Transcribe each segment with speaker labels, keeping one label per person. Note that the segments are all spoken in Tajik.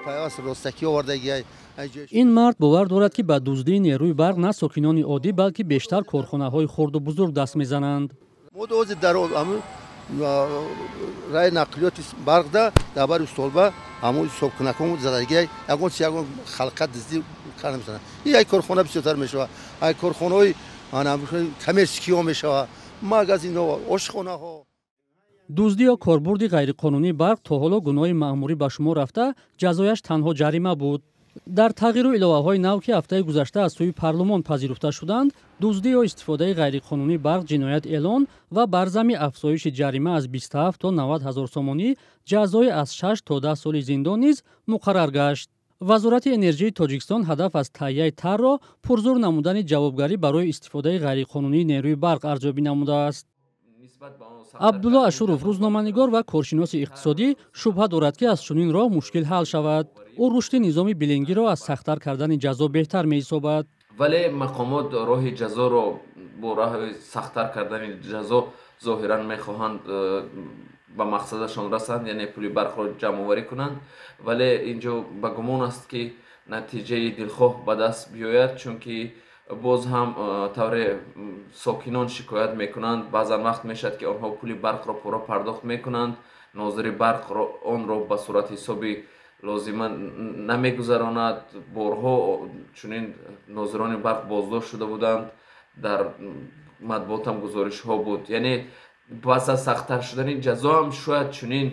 Speaker 1: Пайваст ростакӣ овардагиай.
Speaker 2: Ин мард бовар дорад, ки ба дуздии нерӯи барқ на сокинони оддӣ, балки бештар корхонаҳои хурду бузург даст мезананд.
Speaker 1: Мо ҳозир дар раи нақлиёти барқда дар бари устолба ҳамун ҳисобкунакон задагиай, ягон чи, ягон халқа дуздӣ карда мешаванд. Ин ай корхона бисёртар мешавад, ай корхонаҳои коммерческий ҳо мешавад, магазинҳо, ошхонаҳо.
Speaker 2: Дуздӣ ё корбурди ғайриқонунии барқ то ҳоло гуноҳи маъмурӣ ба шумор рафта, ҷазояш танҳо ҷарима буд. Дар тағйиру иловаҳои нав, ки ҳафтаи гузашта аз сӯи парлумон пазируфта шуданд, дуздӣ ё истифодаи ғайриқонунии барқ ҷиноят эълон ва бар зами афзоиши ҷарима аз 27 то 90 ҳазор сомонӣ ҷазои аз 6 то 10 соли зиндон низ муқаррар гашт. Вазорати энержии Тоҷикистон ҳадаф аз таҳияи тарҳро пурзур намудани ҷавобгарӣ барои истифодаи ғайриқонунии нерӯи барқ арзёбӣ намудааст. Абдулло Ашуров, рӯзноманигор ва коршиноси иқтисодӣ, шубҳа дорад, ки аз чунин роҳ мушкил ҳал шавад. Ӯ рушди низоми билингиро аз сахттар кардани ҷазо беҳтар меҳисобад.
Speaker 3: Вале мақомот роҳи ҷазоро бо роҳи сахттар кардани ҷазо зоҳиран мехоҳанд ба мақсадашон расанд, яъне пули барқро ҷамъоварӣ кунанд. Вале ин ҷо ба гумон аст, ки натиҷаи дилхоҳ ба даст биёяд, чунки боз ҳам тавре сокинон шикоят мекунанд, баъзан вақт мешавад, ки онҳо пули барқро пурра пардохт мекунанд, нозири барқ онро ба сурати ҳисоби лозима намегузаронад. Борҳо чунин нозирони барқ боздошт шуда буданд, дар матбуотам гузоришҳо буд. Яъне пас аз сахттар шудани ҷазо ҳам шояд чунин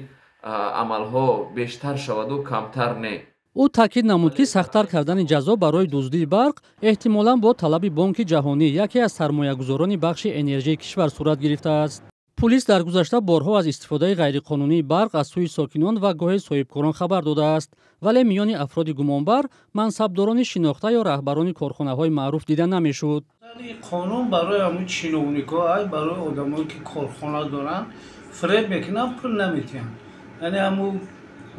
Speaker 3: амалҳо бештар шаваду камтар не.
Speaker 2: Ӯ таъкид намуд, ки сахттар кардани ҷазо барои дуздии барқ эҳтимолан бо талаби Бонки Ҷаҳонӣ, яке аз сармоягузорони бахши энержии кишвар, сурат гирифтааст. Пулис дар гузашта борҳо аз истифодаи ғайриқонунии барқ аз сӯи сокинон ва гоҳе соҳибкорон хабар додааст, вале миёни афроди гумонбар мансабдорони шинохта ё раҳбарони корхонаҳои маъруф дида намешуд.
Speaker 4: Қонун барои ҳамун чиновникҳо, барои одамое ки корхона доранд, фиреб мекунанд, пул наметиҳанд. Яъне ҳамун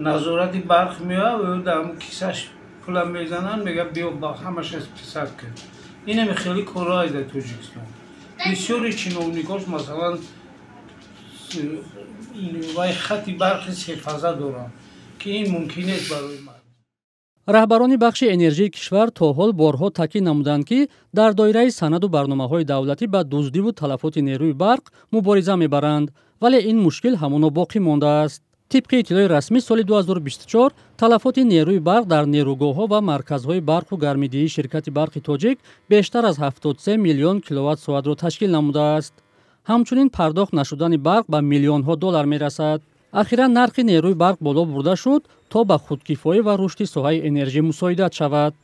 Speaker 4: назорати барқ меояд, ӯ дар ҳамун кисаш пула мезананд, мегӯяд: «Биё, ҳамаша списать кун». Инами хеле корҳое дар Тоҷикистон. Бисёри чиновникош, масалан, вай хати барқи сефаза доранд, ки ин мумкин нест барои мардум.
Speaker 2: Раҳбарони бахши энержии кишвар то ҳол борҳо таъкид намуданд, ки дар доираи санаду барномаҳои давлатӣ ба дуздиву талафоти нерӯи барқ мубориза мебаранд, вале ин мушкил ҳамоно боқӣ мондааст. Тибқи иттилои расмӣ, соли 2024 талафоти нерӯи барқ дар нерӯгоҳҳо ва марказҳои барқу гармидиҳии ширкати Барқи Тоҷик бештар аз 73 миллион киловатт соатро ташкил намудааст. Ҳамчунин пардохт нашудани барқ ба миллионҳо доллар мерасад. Ахиран нархи нерӯи барқ боло бурда шуд, то ба худкифоӣ ва рушди соҳаи энержӣ мусоидат шавад.